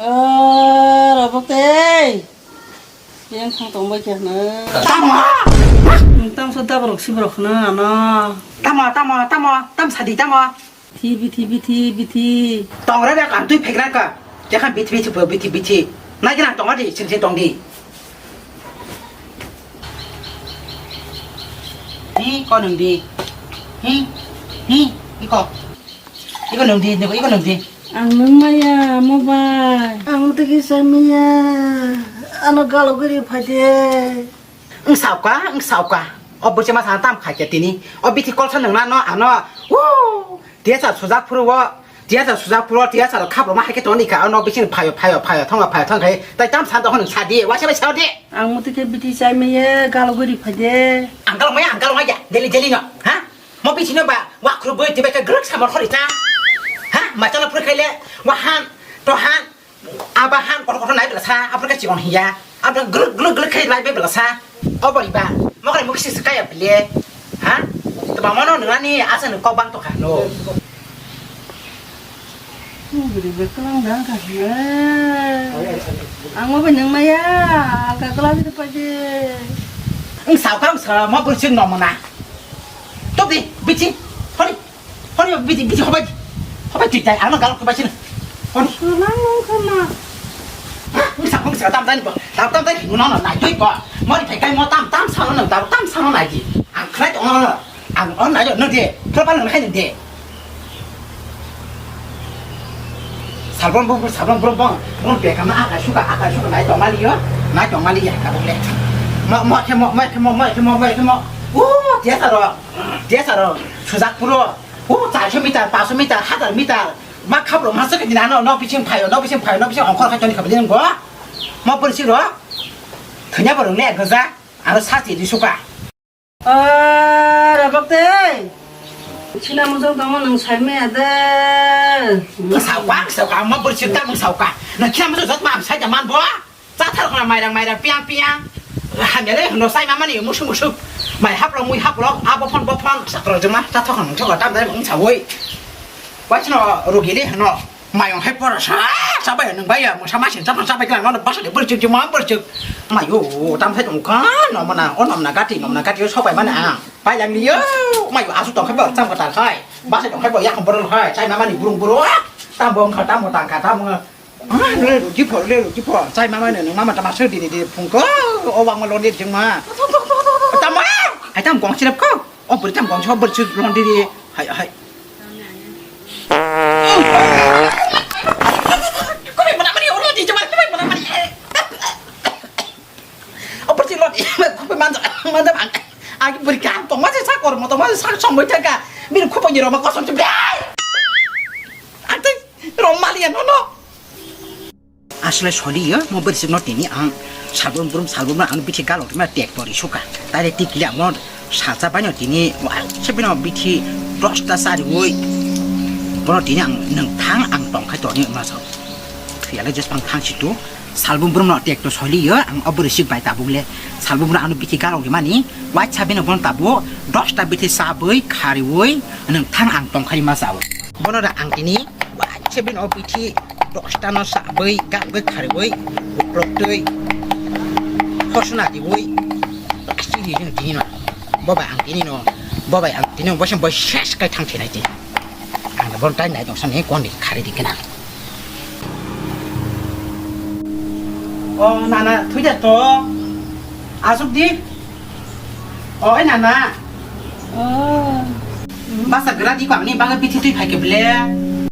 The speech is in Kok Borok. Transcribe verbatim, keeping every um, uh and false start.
Ah, rabok tei. Yang thang tong bai kya na. Tamo? Tang so dabrok sibrok na ano. Tamo, tamo, tamo, tam sadi tamo. Bithi, bithi, bithi, bithi. Tong re, re, ang twi phek ra ka. Kya khan bithi, bithi, bithi, bithi. Nai kena tong di, sing sing tong di. Hi, ko nung di. Hi, hi, iko. Iko nung di, iko nung di. Ang nung maya, mo bai. Ang tigi samia. Ano galo giri phai de. Wng sauka, wng sauka. O bwrwi ma sana tam khai khe tini. O bithi kolsa nung na no ano. Woo! Tiyasa sujak phuru o. Tiyasa sujak phuru o, tiyasa rok khap rok ma hai khe toni kha. Ono bising phayo, phayo, phayo, thonga phayo, thong khai. Tai tam san to hwn sa di. Waisa bai sa di. Ang muti khe bithi chai meye galo giri phai de. Ang galo maya, ang galo maya. Deli, deli no. Ha? Mo bithi no ba, wa khuru boi tibai khe grek samor khori ta. Ha? Ma chala phuru khai le. Wa han, to han. Aba han kotor kotor nai bela sa, aphuru khe chikon hiya. Aphuru gluk gluk gluk khe nai bela sa. O bari ba, mo kare mukhi se kaya bile. Ha? To ba mono nani asa nung kok bang to kha no. Beri beklang dang kha. Ang mo benang maya, alka kala bide pade. Ang sao kang sa, mo beri sing no mona. Top di, bichi. Hori. Hori, biti, biti, hobai. Hobai, twi tai, ano galak hobai sini. Hori. Nang nung kama. Hah, misa, misa, tam tani bo. Tam, tam tani, no, no, nai twi bo. Mori phai kai mo tam, tam sa no, tam, tam sa no nai di. Ang khnai to, no, no. Ang on nai no de. Pro pa no khai de. Sabon bo, sabon bo, bo. Mo be kama aka suka, aka suka nai to mali yo. Nai to mali ya ka bo le. Mo, mo, ke mo, mo, ke mo, mo, ke mo, mo, ke mo. O, dia sa ro. Dia sa ro. Sujak puro. O, charso meter, paso meter, hazar meter. Ma khapro ma saka dina no, no bising phayo, no bising phayo, no bising ongkhor khai toni khabli nang bo. Ma pori siro. Thanya borong le gaja. Aro sati di suka. Ah, rabak te. China mujung tamo nang sai me ada. Sauka, sauka, ma pori siro ta mung sauka. Na china mujung jat ma am sai da man bo. Chathar khna mairang mairang piang piang. Hamya le hno sai mamani musuk musuk. Mai haplok mui haplok abo phon bo phon sakro jema chathar khna thok tam dai mung sawi. Wachno rugili hno mayong hai pora sa sabai nung bai ya mung sama sin chathar sabai klang no basa de burchuk jema burchuk. Mayo tam sai tong kha no mana o nom na gati nom na gati o sabai mana ang. Pai lang liyo mayo asu tong khai bor cham kata khai. Basa tong khai bor yak bor khai sai mamani burung burung. Tam bo kha tam bo tang kha tam. Ah, le ruji pho, le ruji pho. Chai mama ne, mama tama sir dini di phung ko. O wang ma lon di jeng ma. Tama. Ai tam gong sirap ko. O beri tam gong so beri sir lon di di. Hai, hai. Ko be mana mani, o lon di jeng ma, ko be mana mani. O beri sir lon di, ko be manja, manja bang. Agi beri kam tong ma se sa kor mo tong ma se sa song mo thaka. Bini khupang ni roma kosong se bai. Atai, rom mali ya no no. Asle soli yo, mo beri sibno tini ang salbrum brum salbrum ang bithi galok ma tek pori suka. Tare tikli ang mo salsa banyo tini, wa, sebino bithi dosta sari woi. Bono tini ang nung thang ang tong khai toni ma sa. Thiyale jes pang thang situ. Salbrum brum no tek to soli yo, ang o beri sib bai tabuk le. Salbrum brum ano bithi galok di mani, wa sabino bono tabuk dosta bithi sabui khari woi, nung thang ang tong khai ma sa. Bono da ang tini Waisa bini o bithi dosta no sabui, gabui, kharibui, uklok twi, hosna dibui, plastic di jeng tini no. Bo bai ang tini no, bo bai ang tini no, bo se bo ses kai thang thinai tini. Ang bo tai nai dong sani kon di khari di kena. O nana, thwi da to. Asuk di. O, oi nana. Oh. Basa gra di ko, ang ni bagwi bithi twi phai khe ble.